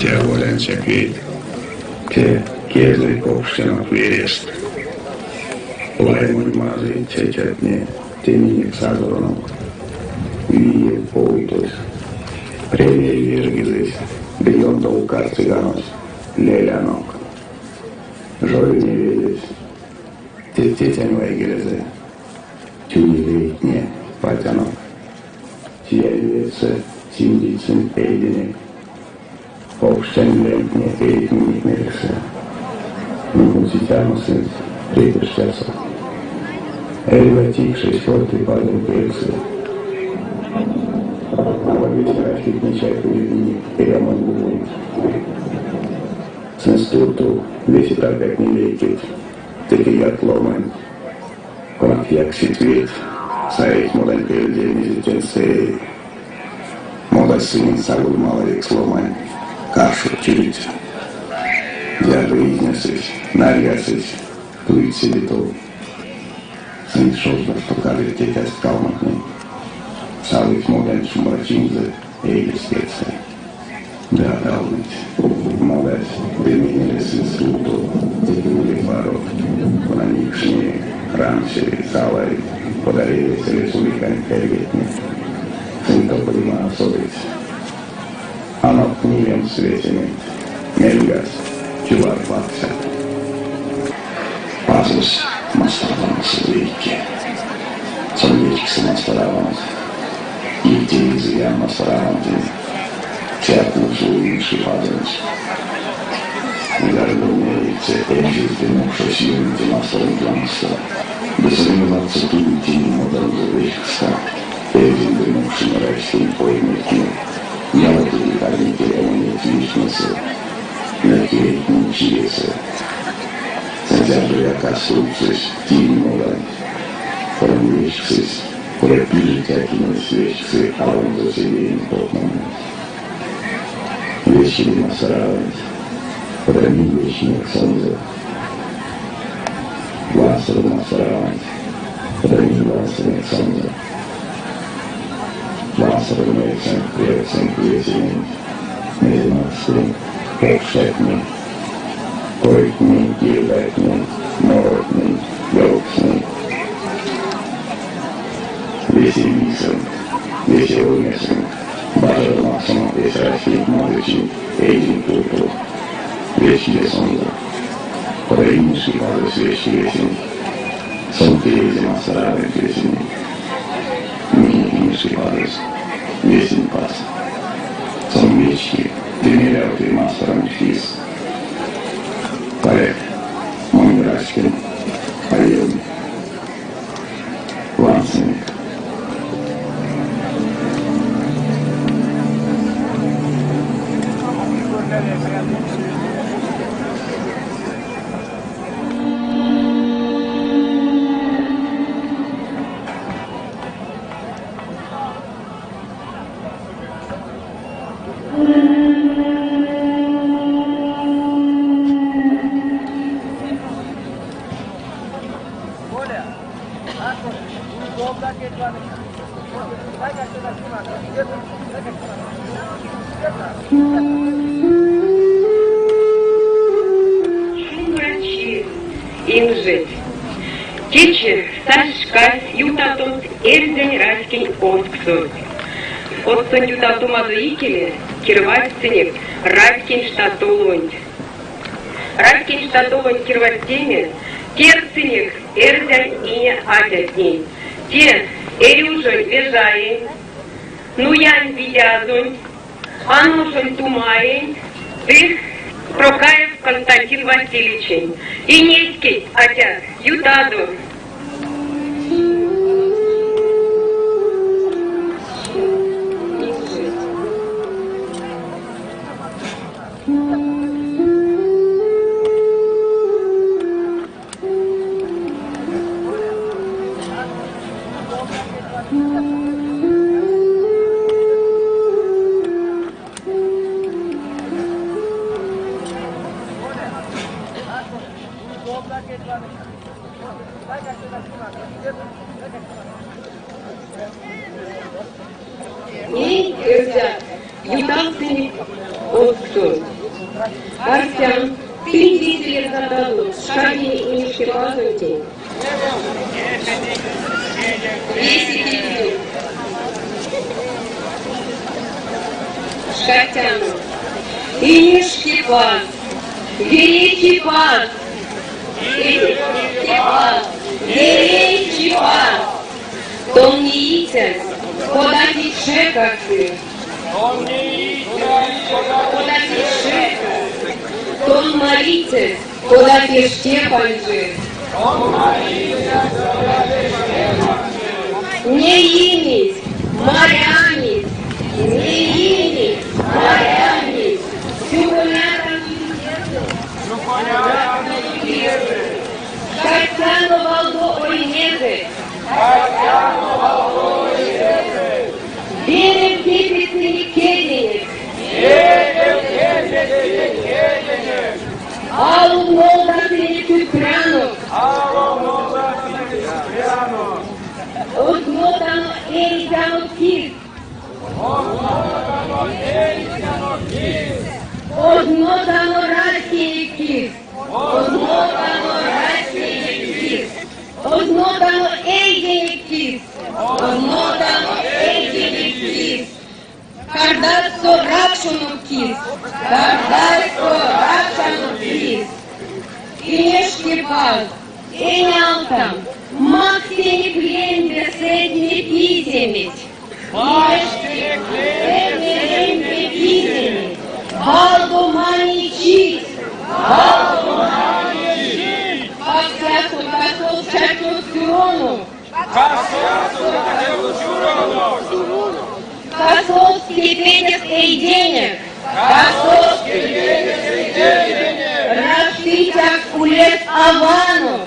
Те аволь ансяк ведь, те кезэрь покштянок верест. Лаймонь мазый тетятне, те минек сазоронок. Виев овтось, превей верьгизэсь ды ёндол карциганось, лелянок. Жойни ведесь, те тетянь вайгелезэ. Тюни лейтне, патянок. Сиянь ведьсэ симдить сынь эйденек. Покштянь лемтне эрить минек мельсэ. Минь кунсетяно сынст репештясо. Эрьва тикшесь корты пазонь пельсэ. Аволь весе раськетне чарькодить минек эрямонь лувонть. Сынст туртов весе таркатне вейкеть, теке ят ломанть, конат яксить веть, саить модань пельде, мезе тенст эряви. Модась сыненст аволь малавикс ломань, каршо тюриця. Зярдо изнясызь, нарьгасызь, туить седе тов. Сынь шождасто кадыть тетяст калмотнень, салыть моданть шумбрачинзэ эйдест кедьсэ. Ды а талныть. Модась ды менелесь сынст туртов теке ули-парот, кона микшневи, рамсеви, салави, кода ревесь республикань эрьветне. Сынь топодема а содыть. Анок нилемс весементь, мельгаст тювар паксят. Пазось масторлангсо вейке. Сон вечксы мастораванть. Ильтеви зыян масторавантень. Цяк кунсолы Инешкипазонть. Зярдо меельце эрзясь ды мокшось ёмить те масторонть лангсто, ды сырне ладсо туить тиринь моданзо велькска, эрзянь ды мокшонь раськень ойметне ялатеке кармить эрямо неть виртнесэ, неть лейтнень чиресэ. Сынь зярдояк а стувтсызь тиринь моданть, конань вечксызь, кода пиже тякинесь вечксы аванзо седеень потмонть. Вечкили мастораванть, кода минь вечкинек сонзэ. Ванстодо мастораванть, кода минь ванстынек сонзэ. Ванстодо мельсэнк, превсэнк весементь, мезе макссть покштятне, койтнень, кирдатнень, моротнень, ёвкстнэнь. Весе вийсэнк, весе оймесэнк бажадо максомо эсь раськенть мазычинть эйдень туртов. Вечкиде сонзэ, кода Инешкипазось вечки весень. Сон теевсь мастораванть весенень. Минек Инешкипазось, весень Паз. Сон вечки ды мелявты масторонть кис. Паряк, монь раськем, а ёми. Вансынек. Шумбрачи, инжеть! Течи сась шкась ютавтомс эрзянь раськень озксонть. Озксонть ютавтомадо икеле кирвазтьсынек раськень штатолонть. Раськень штатолонть кирвазтеме тердсынек эрзянь ине атятнень. Те Эрюшонь Вежаень, Нуянь Видязонь, Аношонь Тумаень ды Прокаев Константин Васильевичень. Инеськеть, атят, ютадо! Ней, эрзят, ютавтынек озксонть. Арсян, тынь весе лездатадо пшкадеме Инешкипазонтень. Весе кепединк. Пшкадтяно. Инешкипаз, великий Паз, Инешкипаз, великий Паз! Тон неицясь, кода тикше касы. Кода тикше касы. Тон марицясь, кода пеште панжи. Неимизь, марямизь, неимизь, марямизь, Картяно валдо оймезэ. Картяно валдо оймезэ. Верев кепедсынек кеденек. Верев кепедсынек кеденек. Алов нолдасынек сюкпрянок. Алов нолдасынек сюкпрянок. Ознотано эрзянок кис. Ознотано эрзянок кис. Ознотано раськенек кис. Ознотано раськенек кис. Ознотано эйденек кис. Ознотано эйденек кис. Кардазсо ракшанок кис. Кардазсо ракшанок кис. Инешкипаз, энялдан, макст тенек лембе сэтьме пиземеть. Макст тенек лембе пиземеть. Валдо маней чить. Валдо маней чить. Паксясо касост чачост сюронок. Паксясо чачост сюронок. Касост кепетест эйденек. Касост кепетест эйденек. Раштыцякс улест аванок.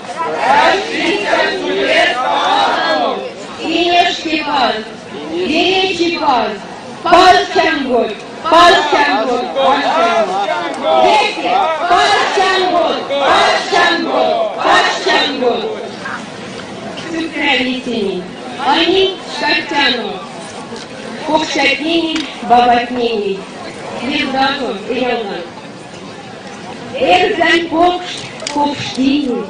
Раштыцякс улест аванок. Инешкипаз, Веречипаз, Паз чангодть, Паз чангодть, Паз чангодть. Весе, Паз чангодть, Паз чангодть, Паз чангодть. Сюкпря весенень, а минь пшкадтяно покштятненень, бабатненень, лездадо эрявнат. Эрзянь покш покштине,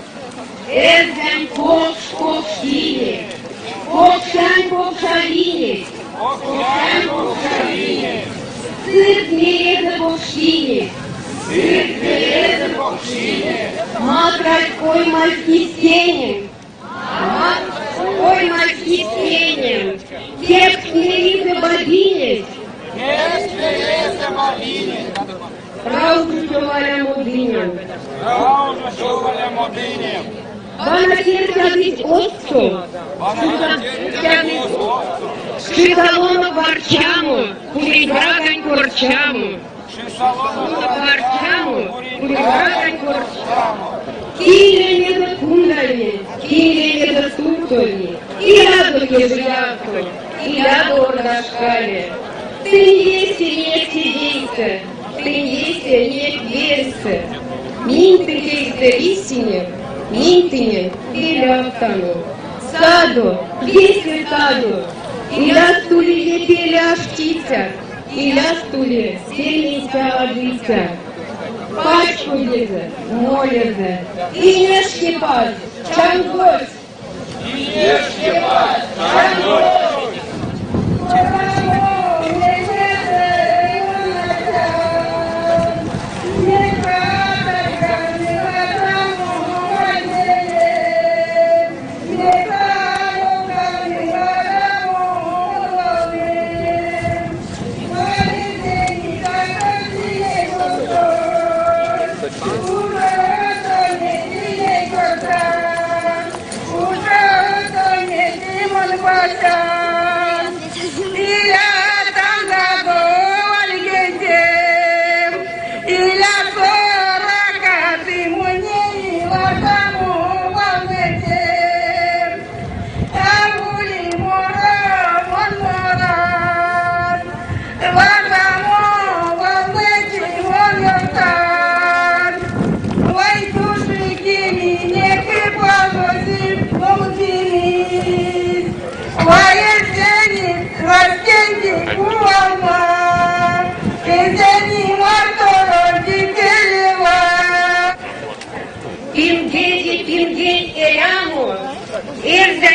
эрзянь покш покштине, покшань покшавине, покшань покшавине, сырть мелезэ покштине, сырть мелезэ покштине, матрась оймась киськенем, оймась киськенем, кевкстнелизе бабинесь, кевкстнелизе бабинесь, Раужо човаля модинем. Раужо човаля модинем. Вана тердтядызь озксов. Вана тердтядызь озксов. Кшисалонок варчамо, кулибракань корчамо. Кшисалонок варчамо, кулибракань корчамо. Кинь лемезэ кундави, кинь лемезэ стувтови, илядо кежиявто, илядо ордашкале. Тынь весе минек седейсэ, тынь весе минек верьсэ. Минь тынк эйстэ лисинек, минь тыненк велявтано. Садо, весе садо, иляст уле ве пеле аштицят, иляст уле сельмень сявадыцят. Пачкодезэ, молезэ, Инешкипаз, чангодть! Инешкипаз, чангодть!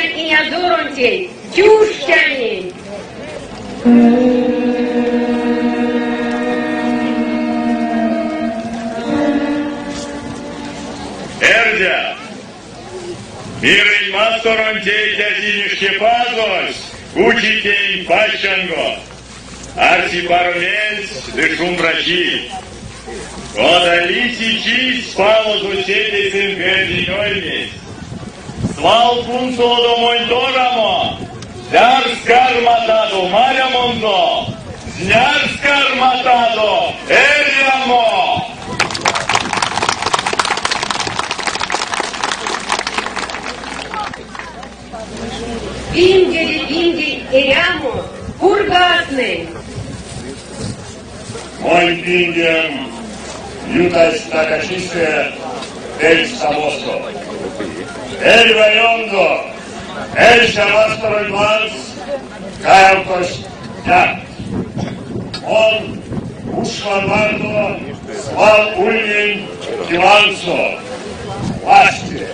Эрзянь инязоронтень Тюштянень! Эрзя! Мирэнь масторонтень Инешкипазось кучи тень пачтянго. Арси паро мельс ды шумбрачи. Кода лиси чись, палозо седейсэнк эрзянь оймесь. Свал кунсолодо монь торамо, зярс карматадо марямонзо, знярс карматадо эрямо! Пингеде пинге эрямо Пургатнень! Монь пингем ютась стакачисэ пельстамосо. Эрьва ёндо эрзя масторонть лангс каявтозь прят. Мон ушман марто свал ульнинь килангсо, власте.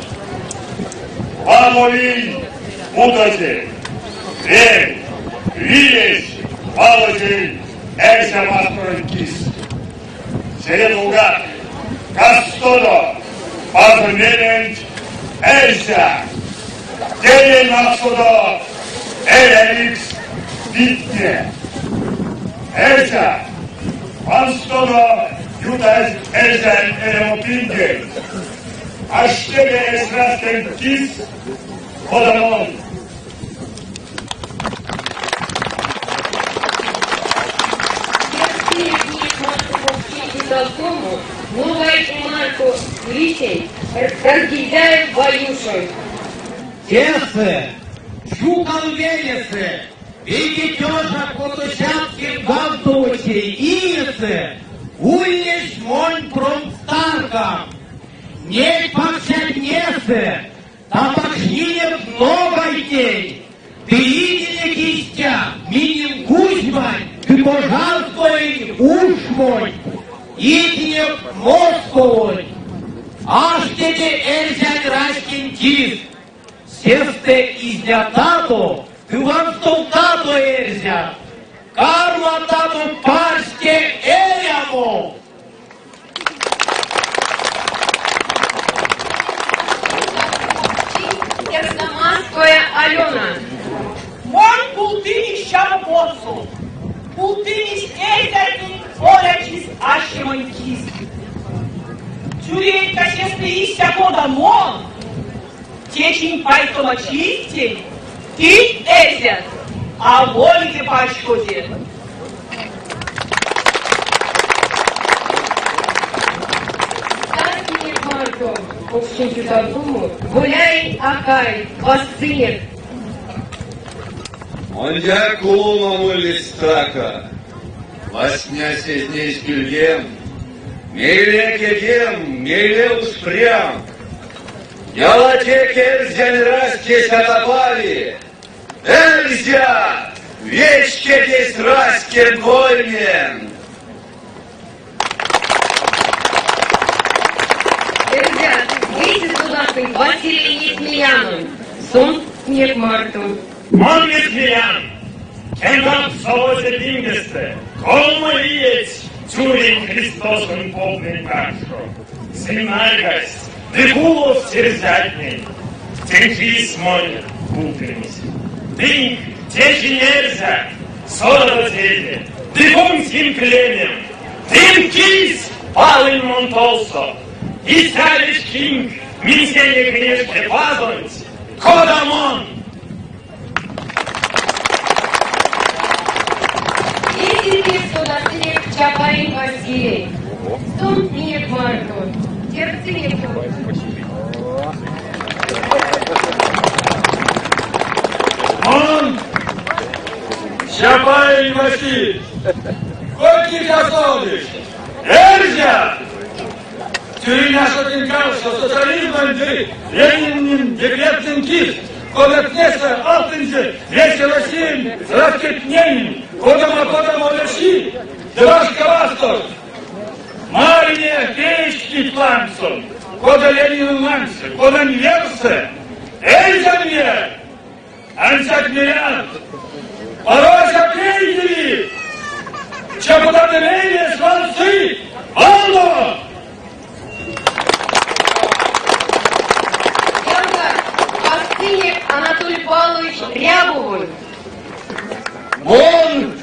Ламо вий путозель, верь, виесь валозель эрзя масторонть кис. Седе товгак кастодо Пазонь меленть эрзя, тенень максодо эрявикс питне. Эрзя, ванстодо ютазь эрзянь эрямопингенть, аштеде эсь раськенть кис, кода мон. Тесэ, Жуков велесэ, вейке тёжа котосядт кемгавтовоце иесэ ульнесь монь промтаркам. Неть паксятнесэ тапакшнинек ногайтнень, теинек истя минек Кузьмань ды Пожарскоень ушмонть, идинек Московонть. Аштеде эрзянь раськень кис, сестэ изнятадо ды ванстовтадо эрзят, карматадо парсте эрямо! Ярсаманская Алена. Мон пултымизь чаво потсо, пултымизь эрзятнень олячис ащемонь кис. Тюрень касестэ истя кода мон, течинь пайтома чистень, тынь, эрзят, аволиде пачкоде. Састыне марто покшонь ютавтомо Гуляй, акай, вастынек. Мондяк кулома моли стака. Васня сезнесь пильгем, мейле кедем, мейле уш прям. Ялатеке эрзянь раськесь а тапави. Эрзя! Вечкетесь раськем оймем! Эрзят, вейсэ содасынк Василий Несмеянонь. Сон снег марто. Мон Несмеян! Кемгавксовоце пингестэ колмо иеть тюринь Христосонь попнэнь каршо. Сынь нарьгасть ды куловсть эрзятнень. Тень кис монь пултымизь. Тынь, течинь эрзят, содадо теде, ды кундсинк лемем. Тынк кис палынь мон толсо. Истя вечкинк минсенек Инешке Пазонть, кода мон. Весе те содасынек Чапаень Василий. Сон минек марто. Тердсынек Мон Чапаень Василий. Хоть нельзя содыш. Эрзя! Тюрина Сотенкарсо социализмань ды Ленинэнь декретнэнь кис, конатнесэ алтынзе весе Россиянь раськетненень кодамо-кодамо веши ды башка масторт. Марине печкить лангсон, кода Ленинэнь лангсо, кодань версэ, эрзянь вер! Ансяк мерян, парось а тееви! Чоподадо мейле свал сы валдо! Ялгат, вастынек Анатолий Павлович Рябовонь. Мон,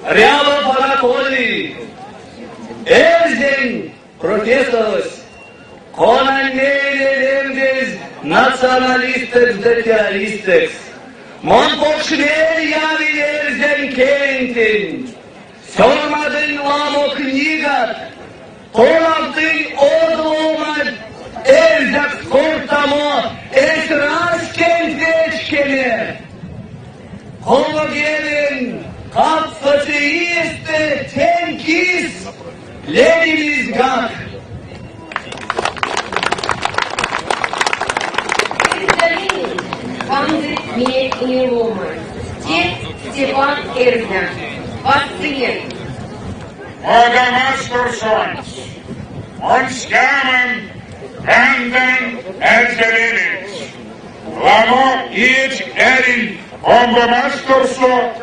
Рябов Анатолий, эрзянь профессорось, конань мейле лемдезь националистэкс ды террористэкс. Мон покш мель явинь эрзянь келентень. Сёрмадынь ламо книгат, тонавтынь од ломанть эрзякс кортамо эсь раськенть вечкеме. 38 иестэ тень кис ледимизьгак. Панжить минек ине ломань. Те Степан Эрзя. Вастынек. Модамасторсонть мон ськамон кандан эрзя лементь. Ламо иеть эринь омбо масторсо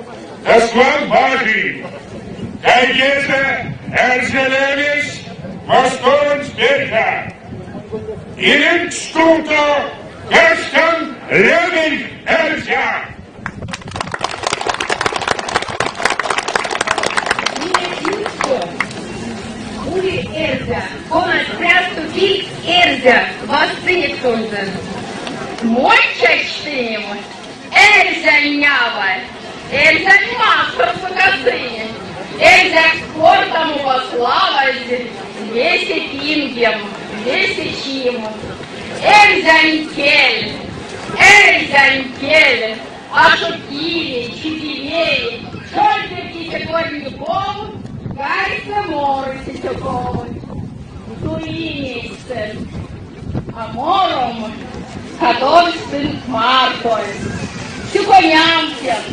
ды свал бажинь гайгезэ эрзя лемесь масторонть перька. Илинк стувто каштан лементь эрзя! Минек ютксо ули эрзя, конась прясто пильгс эрзя, вастынек сонзэ. Мон чачтынь эрзянь ава, эрзянь масторсо касынь, эрзякс кортамо славазь весе пингем, весе чим. Эрзянь кель, эрзянь кель, ашо килей, чипилей, шольце кисэ горняков, гайсэ моры сетяков. Туи эйсэ, а мором кадовсь тынк марто. Сюконян тенк.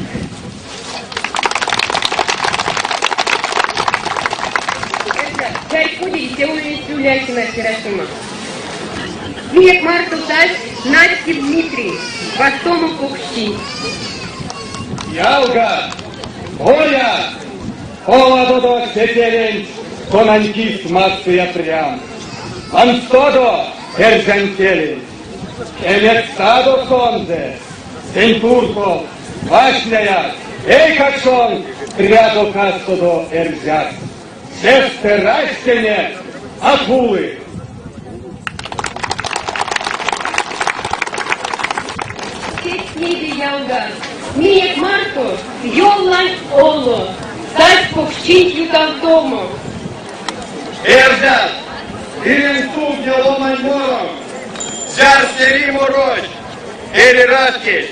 Чарькодить, те ульнесь Люлякина Серафима. Минек марто сась Настя Дмитрий, вастомо покшчи. Ялга, оля, поладодо се теленть, конань кис максыя прям. Ванстодо эрзянь келенть, кемекстадо сонзэ, сень туртов, васняяк, эйкакшонк прядо кастодо эрзякс. Сестэ раськенек а кулы. Сетнеде ялгат, минек марто Йовлань Оло сась покшчинть ютавтомо. Эрзят, илинк стувтне ломань мором, зярс эри морось, эри раськесь.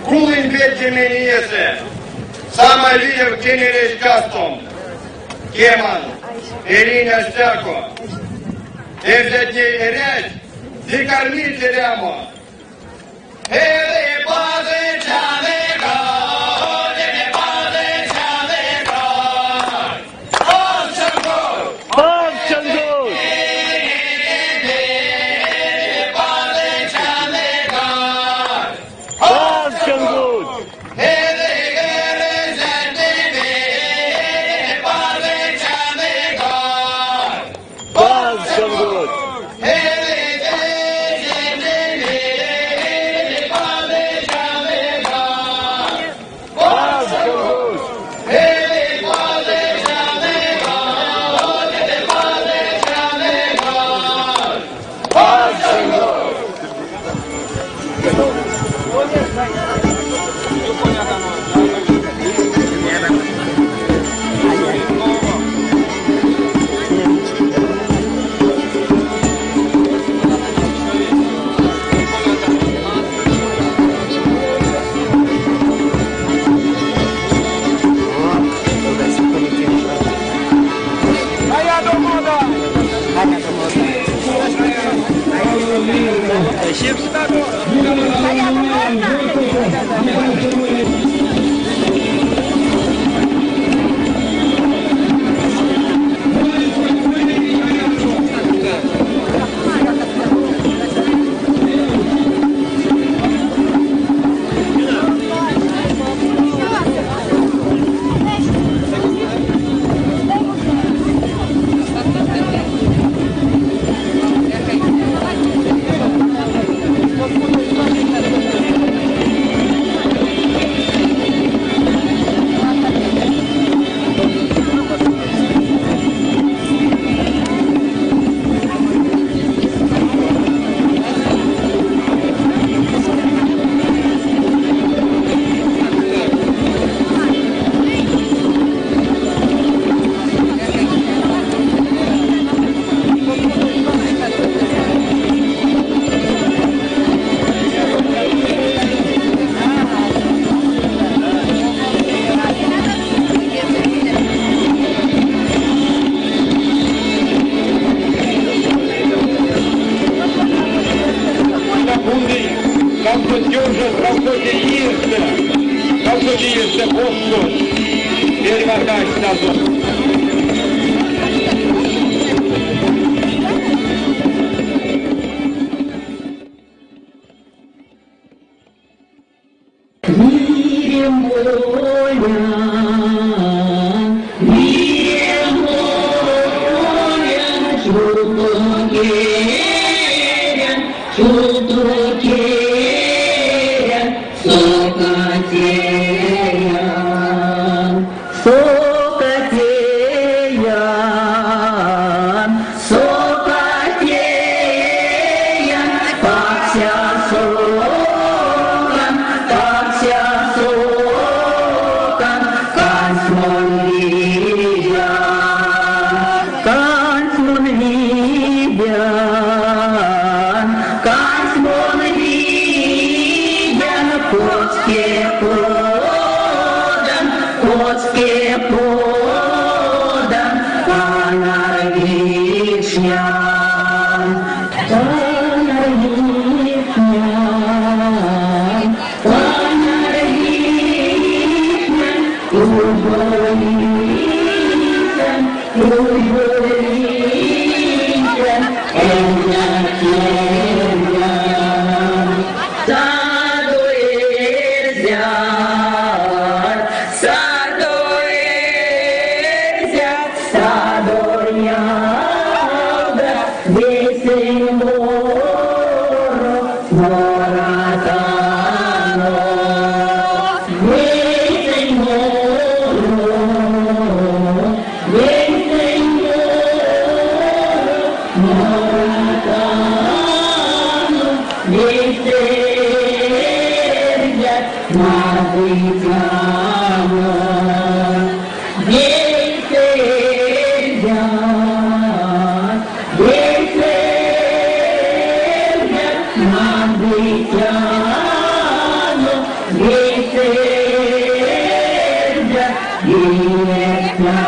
Кулынь ведьгемень иесэ, самай виев кенересь кастом. Кеман, эринь а стяко. Эрзятне эрясть ды кармить эрямо. Вете иесэ, кавто иесэ одсонть эрьва кастазо. Вирем молян, вирем молян, чувто керян, чувто керян, сока теян, сока теян, сока теян, паксясокан, паксясокан, кандсь мон видян, кандсь мон видян, кандсь мон видян, коцке подан, коцке подан, панар вишнян, панар вишнян, панар вишнян, лужо вишнян, эрзят, эрзят. Садо эрзят, садо эрзят, садо ялгат, вейсэнь моро моратано. Вейсэнь моро, вейсэнь моро моратано, вейсэ эрзят мазыйтяно. Вейсэ эрзят, вейсэ эрзят мазыйтяно, вейсэ эрзят виевтяно.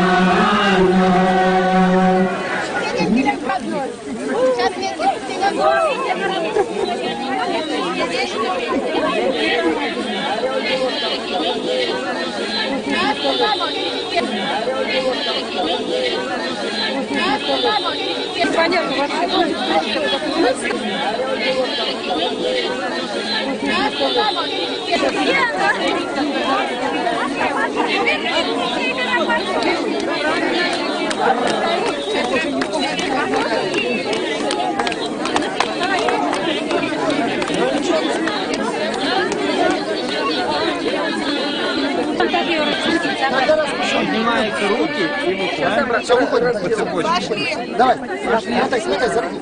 Поднимаются руки и выходим. Все, выходим по цепочке. Давай, хватай, хватай за руки.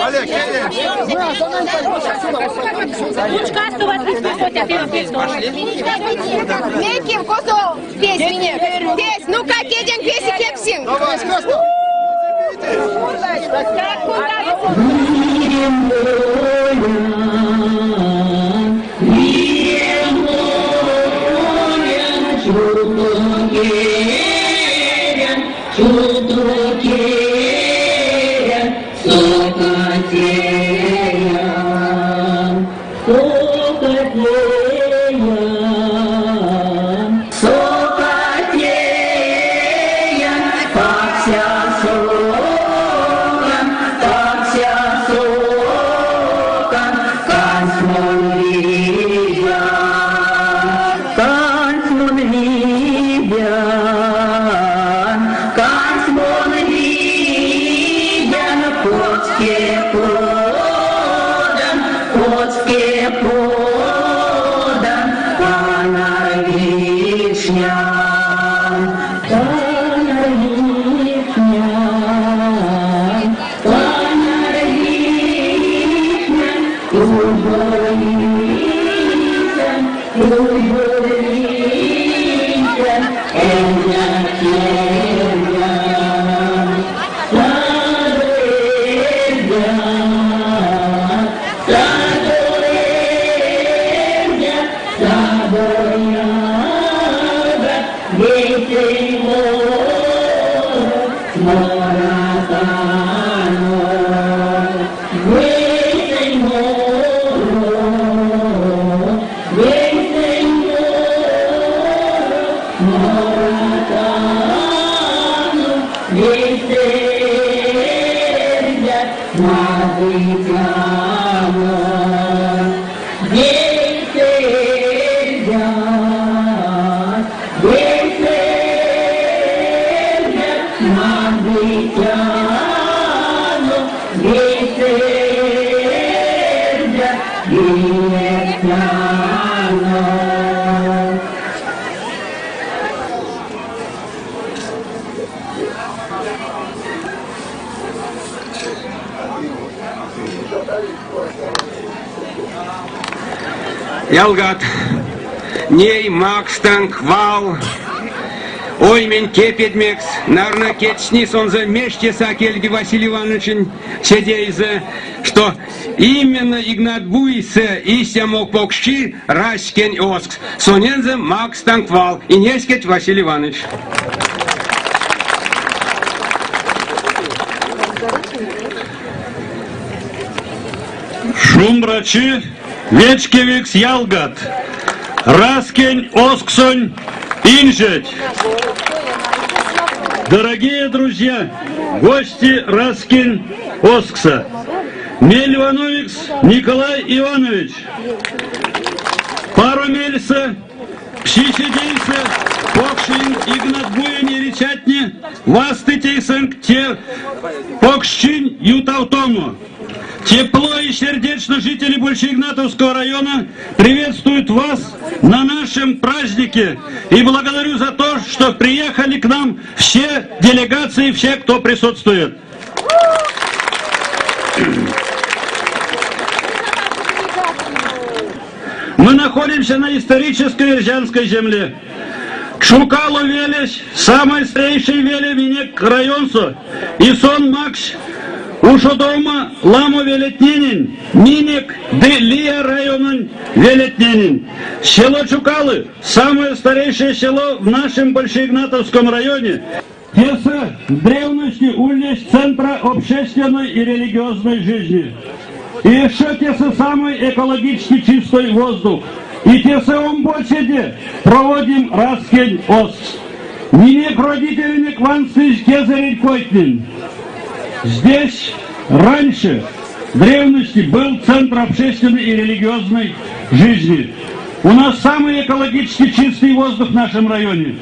Олег, Олег. Мы за нами пойдем, отсюда пойдем. Меким козо песни. Песь, ну-ка, кеден песи кепсин. Давай, красный. Так, куда? Вирем молян, вирем молян, чувто керян, чувто керян, сока теян, сока теян, сока теян, паксясокан, паксясокан, кандсь мон видян, кандсь мон видян, кандсь мон видян, коцке подан, коцке подан, панар вишнян, панар вишнян, панар вишнян, лужо вишнян, лужо вишнян, эрзят, эрзят, садо эрзят, садо эрзят, садо ялгат, вейсэнь моро моратано. Вейсэнь моро, Ялгат, ней макстанк вал, оймень кепедьмекс, наверное, кецни сонзэ мештесэ а кельги Василий Ивановичень седейзэ, что именно Игнатбуйсэ истямо покшчи раськень озкс. Сонензэ макстанк вал, инескеть Василий Иванович. Шумбрачи, вечкевикс ялгат, раськень озксонь инжеть. Дорогие друзья, гости Раськень озкса. Мельвановикс Николай Иванович, паро мельсэ, пси седейсэ, покш Игнатбуень эрицятне вастыть эйсэнк те покшчинь ютавтомо. Тепло и сердечно жители Большеигнатовского района приветствуют вас на нашем празднике. И благодарю за то, что приехали к нам все делегации, все, кто присутствует. Мы находимся на исторической эрзянской земле. Чукало велесь, самый старейший веле минек районсо, и сон макссь ушодома ламо велетненень, минек ды лия райононь велетненень. Село Чукалы, самое старейшее село в нашем Большеигнатовском районе. Тесэ в древности ульнесь центра общественной и религиозной жизни. И еще тесэ самый экологически чистой воздух. И тесэ омбоцеде проводим Раськень озкс. Минек родителенек ванстызь кезэрень койтнень. Здесь раньше, в древности, был центр общественной и религиозной жизни. У нас самый экологически чистый воздух в нашем районе.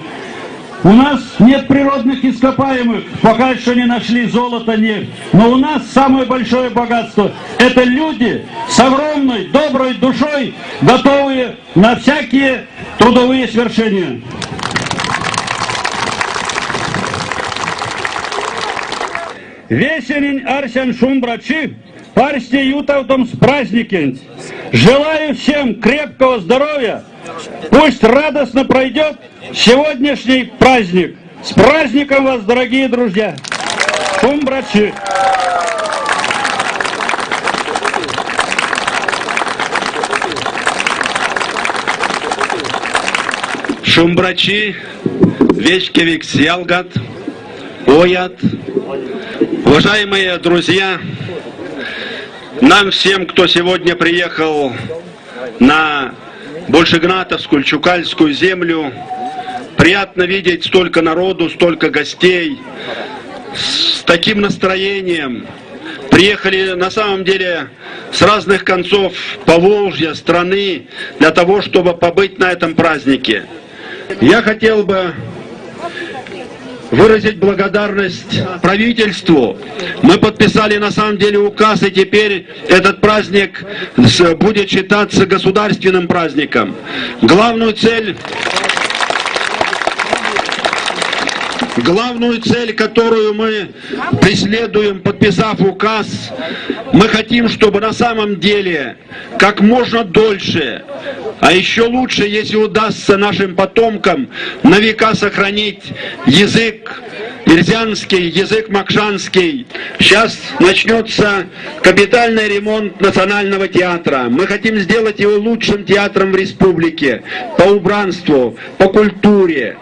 У нас нет природных ископаемых, пока еще не нашли золото, нефть. Но у нас самое большое богатство – это люди с огромной доброй душой, готовые на всякие трудовые свершения. Весенень арсян шумбрачи, парсте ютавтомс праздникенть. Желаю всем крепкого здоровья, пусть радостно пройдет сегодняшний праздник. С праздником вас, дорогие друзья! Шумбрачи! Шумбрачи, вечкевикс ялгат, оят, уважаемые друзья, нам всем, кто сегодня приехал на Большегнатовскую, Чукальскую землю, приятно видеть столько народу, столько гостей, с таким настроением. Приехали на самом деле с разных концов Поволжья, страны, для того, чтобы побыть на этом празднике. Я хотел бы выразить благодарность правительству. Мы подписали на самом деле указ, и теперь этот праздник будет считаться государственным праздником. Главную цель, главную цель, которую мы преследуем, подписав указ, мы хотим, чтобы на самом деле как можно дольше, а еще лучше, если удастся нашим потомкам на века сохранить язык эрзянский, язык мокшанский. Сейчас начнется капитальный ремонт Национального театра. Мы хотим сделать его лучшим театром в республике по убранству, по культуре.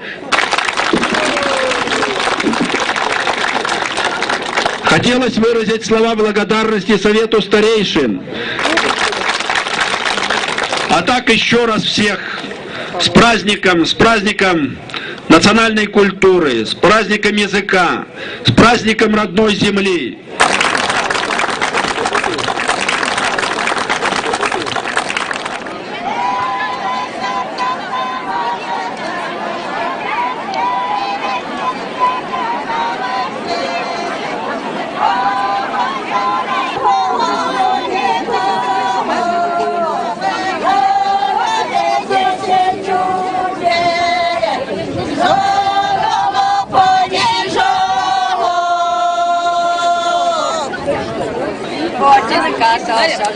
Хотелось выразить слова благодарности Совету старейшин. А так еще раз всех с праздником, с праздником национальной культуры, с праздником языка, с праздником родной земли. Thank you.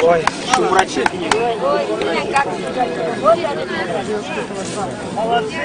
Ой, врачи. Молодцы.